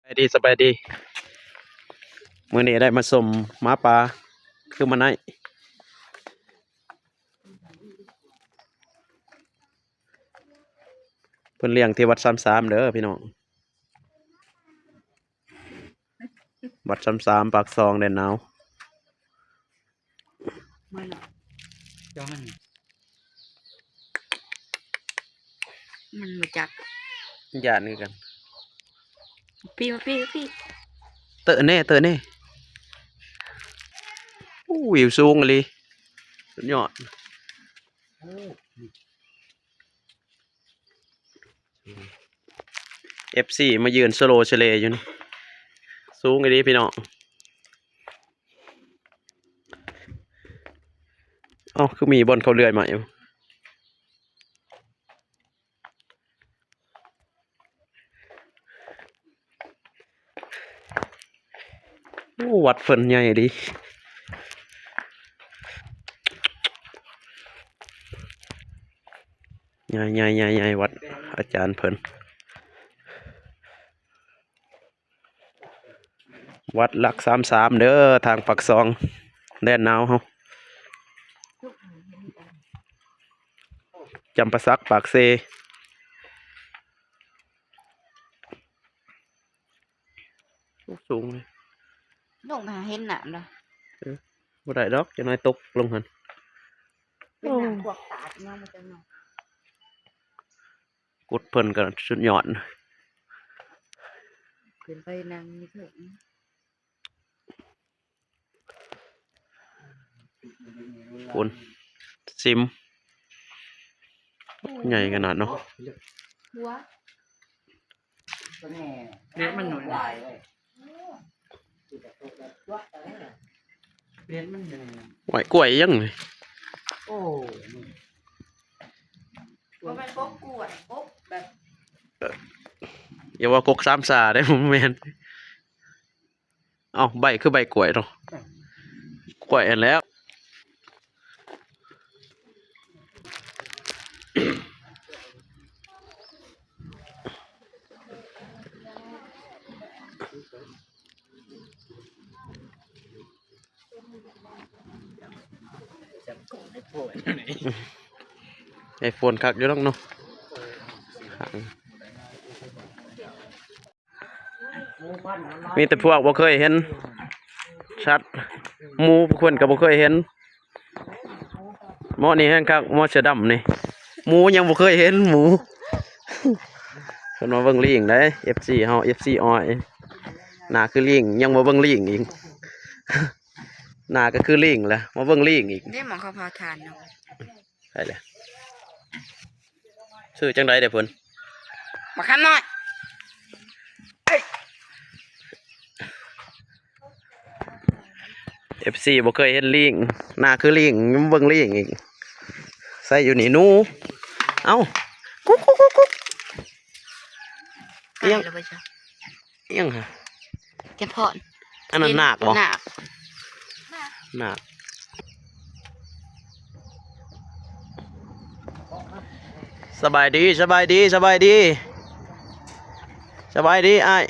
ສະບາຍດີ ສະບາຍດີ ມື້ນີ້ໄດ້ມາຊົມໝາປ່າຄືມາໄນ ເພິ່ນລ້ຽງທີ່ວັດຊາມສາມເດີພີ່ນ້ອງ ວັດຊາມສາມ ປາກຊ່ອງ ແດນໜາວ. ມັນ ມັນບໍ່ຈັກ ຢ້ານຄືກັນ ມາພີ້ ມາພີ້ ມາພີ້ ເຕີແນ່ ເຕີແນ່ ໂອ້ ວິວສູງອີ່ຫຼີ ສຸດຍອດ. ເອັຟຊີ ມາຢືນສະໂລສະເລຢູ່ນີ້ ສູງອີ່ຫຼີພີ່ນ້ອງ. ເອົ້າ ຄືມີບ່ອນເຂົາເລື່ອຍໄມ້ຢູ່. ໂອ້ ວັດເພິ່ນໃຫຍ່ດີ ໃຫຍ່ໆໆໆ ວັດອາຈານເພິ່ນ ວັດຫຼັກສາມສາມເດີ ທາງປາກຊ່ອງ ແດນໜາວເຮົາ ຈຳປາສັກ ປາກເຊ. ໂອ້ ສູງເລີຍ ລົງໄປຫາເຫັນນ້ຳລະ ເອີ ບໍ່ໄດ້ດອກ ຈັກໜ້ອຍຕົກລົງຫັ້ນ ເປັນນ້ຳພວກຕາດເນາະ ມັນຈະເນາະ ກຸດເພິ່ນກໍສຸດຍອດ ຂຶ້ນໄປນັ່ງຢູ່ເທິງ. ພຸ້ນ ຊິມ ໃຫຍ່ຂະໜາດເນາະ ຫົວ ເລັບມັນໜ້ອຍ ເລັບມັນໃຫຍ່ ຫ້ວຍ ກ້ວຍຫຍັງນີ້ ໂອ້ ບໍ່ແມ່ນກົກກ້ວຍ ກົກແບບ ເອີ ຢ່າວ່າກົກສາມຊາເດ້ ບໍ່ແມ່ນ. ເອົ້າ ໃບຄືໃບກ້ວຍເນາະ ກ້ວຍຫັ້ນແຫຼ້ວ ໄອໂຟນຄັກຢູ່ດອກເນາະ. ມີແຕ່ພວກບໍ່ເຄີຍເຫັນສັດ ໝູເພິ່ນກໍບໍ່ເຄີຍເຫັນ ໝໍນີ້ແຮງຄັກ ໝໍເສືອດຳນີ້ ໝູຍັງບໍ່ເຄີຍເຫັນ ໝູ ເພິ່ນມາເບິ່ງລີງໄດ໋ ເອັຟຊີເຮົາ ເອັຟຊີອ້ອຍ ໜ້າຄືລີງ ຍັງມາເບິ່ງລີງອີກ ໜ້າກໍຄືລີງແຫຼະ ມາເບິ່ງລີງອີກ ເດ້ ໝ່ອງເຂົາເຜົາຖ່ານເນາະ. ໃຊ່ແຫຼະ ຊື່ຈັ່ງໃດເດ້ເພິ່ນ ບັກຄຳນ້ອຍ ເອັຟຊີ ບໍ່ເຄີຍເຫັນລີງ ໜ້າຄືລີງ ຍັງເບິ່ງລີງອີກ ໃສ່ຢູ່ນີ້ໜູ ເອົ້າ ກຸກໆໆໆ ອີ່ຫຍັງ ອີ່ຫຍັງຫະ ແກນພອນ ອັນນັ້ນນາກບໍ່ ນາກ ນາກ ສະບາຍດີ ສະບາຍດີ ສະບາຍດີ ສະບາຍດີອ້າຍ